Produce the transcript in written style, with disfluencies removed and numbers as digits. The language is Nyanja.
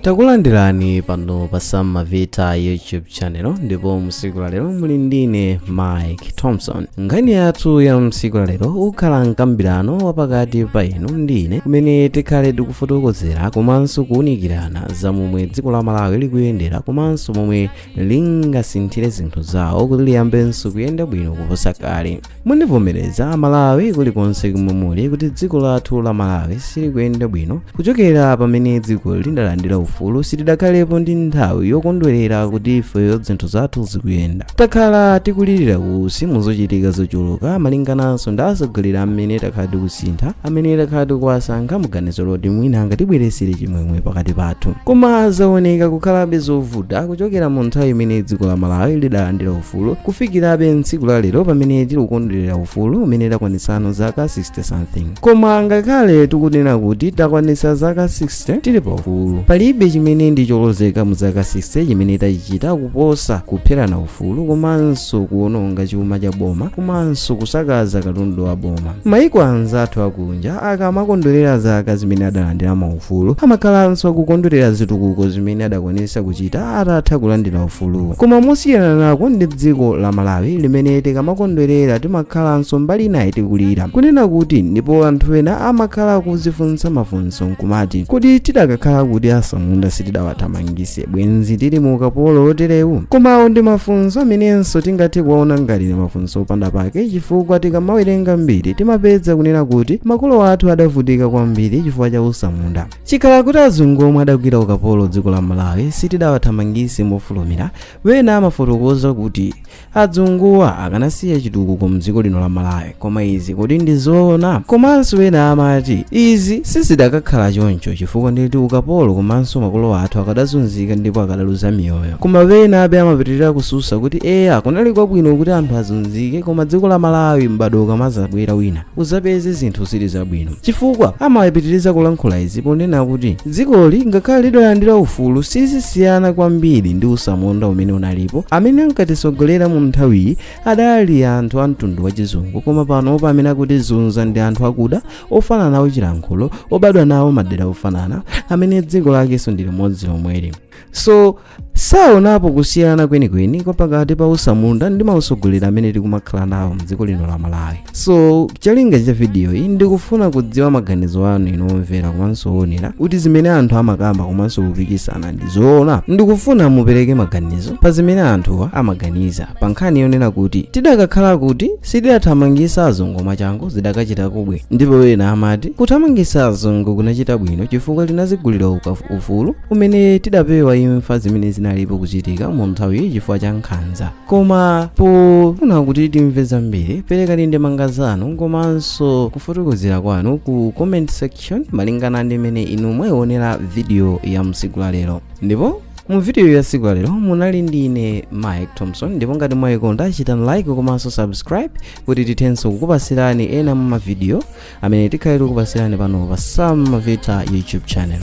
Takulandirani pano pa Sam Mavita YouTube channel, ndipo msiku la lero muli ndine Mike Thompson. Nkhani yathu ya msiku la lero ukhala mkambirano wapakati pa inu ndi ine, kumene tikhale tikufotokozera komanso kuwunikirana za momwe dziko la Malawi likuyendera komanso momwe lingasinthire zinthu zawo kuti liyambenso kuyenda bwino kuposa kale. Mundivomereza Amalawi kulikonse kumwe muli kuti dziko lathu la Malawi silikuyenda bwino. Kuchokera pamene dziko lidalandira ufulu, sitidakhalepo ndi nthawi yokondwerera kuti ifeyo zinthu zathu zikuyenda. Takhala tikulirira kusi muzochitika zochuluka, malingananso ndi atsogoleri amene takhala tikusintha, amene takhala tikuwasankha muganizo loti mwina angatibweresere chimwemwe pakati pathu, koma zaoneka kukhalabe zovuta kuchokera mu nthawi imene dziko la Malawi lidalandira ufulu kufikirabe tsiku la lero pamene tikukondwerera ufulu umene takwanitsano zaka 60 something. Koma ngakhale tikunena kuti takwanitsa zaka 60 tili pa ufulu, palibe chimene ndi cholozeka mu zaka 60 chimene tachichita kuposa kupherana ufulu komanso kuwononga chuma cha boma komanso kusakaza katundu wa boma. Maiko anzathu akunja akamakondwerera zaka zimene adalandira maufulu, amakhalanso akukondwerera zitukuko zimene adakwanitsa kuchita atatha kulandira ufuluwo. Koma mosiyana nako ndi dziko la Malawi limene tikamakondwerera timakhalanso mbali inayi tikulira kunena kuti, ndipo anthu ena amakhala kuzifunsa mafunso nkumati, "Kodi tidakakhala kuti asamunda sitidawathamangise, bwenzi tili mu ukapolo oterewu?" Komawo ndi mafunso amenenso tingathe kuwaona ngati ndi mafunso opanda pake, chifukwa tikamawerenga mbiri timapeza kunena kuti makolo athu adavutika kwambiri chifukwa cha usamunda. Chikhala kuti azungu omwe adagwira ukapolo dziko la Malawi sitidawathamangise mofulumira, wena amafotokoza kuti adzunguwa akanasiya chitukuko mdziko lino la Malawi. Koma izi kodi ndi zoona? Komanso wena amati izi sizidakakhala choncho chifukwa nditi ukapolo komanso makolo athu akadazunzika ndipo akadaluza miyoyo. Koma wena abe amapitirira kususa kuti eya, kunali kwabwino kuti anthu azunzike, koma dziko la Malawi m'bado ukamazabwera wina uzapeze zinthu zili zabwino, chifukwa amapitiriza kulankhula izi ponena kuti dzikoli ngakhale lidalandira ufulu sizisiyana kwambiri ndi usamunda umene unalipo. Amene ankatisogolera mu nthawiyi adali anthu a mtundu wachizungu, koma panopa amene akutizunza ndi anthu akuda ofanana nawo chilankhulo, obadwa nawo madera ofanana, amene dziko lakenso ndi limodzi lomweli. So saonapo kusiyana kwenikweni kwa pakati pa usamunda ndi mausogoleri amene tikumakhala nawo mdziko lino la Malawi. So cholinga cha video iyi ndikufuna kudziwa maganizo anu inu omvera komanso oonera kuti zimene anthu amakamba komanso kupikisana ndi zoona. Ndikufuna mupereke maganizo pa zimene anthuwa amaganiza pa nkhani yonena kuti tidakakhala kuti sitidathamangisa azungu mwachangu, zidakachita kubwe. Ndipo wena amati kuthamangisa azungu kunachita bwino chifukwa tinazigulira ufulu umene tidapewa imfa zimene zinalipo kuchitika mu nthawiyi chifukwa cha nkhanza. Koma pofuna kuti timve zambiri, perekani ndemanga zanu komanso kufotokozera kwanu ku comment section malingana ndi mmene inu mwayionera video ya msiku la lero. Ndipo mu video ya siku la lero munali ndi ine Mike Thompson, ndipo ngati mwayikonda chitani like komanso subscribe kuti tithenso kukupasirani ena mu mavidiyo amene tikhale tikukupasirani pano pa Sam Mavita YouTube channel.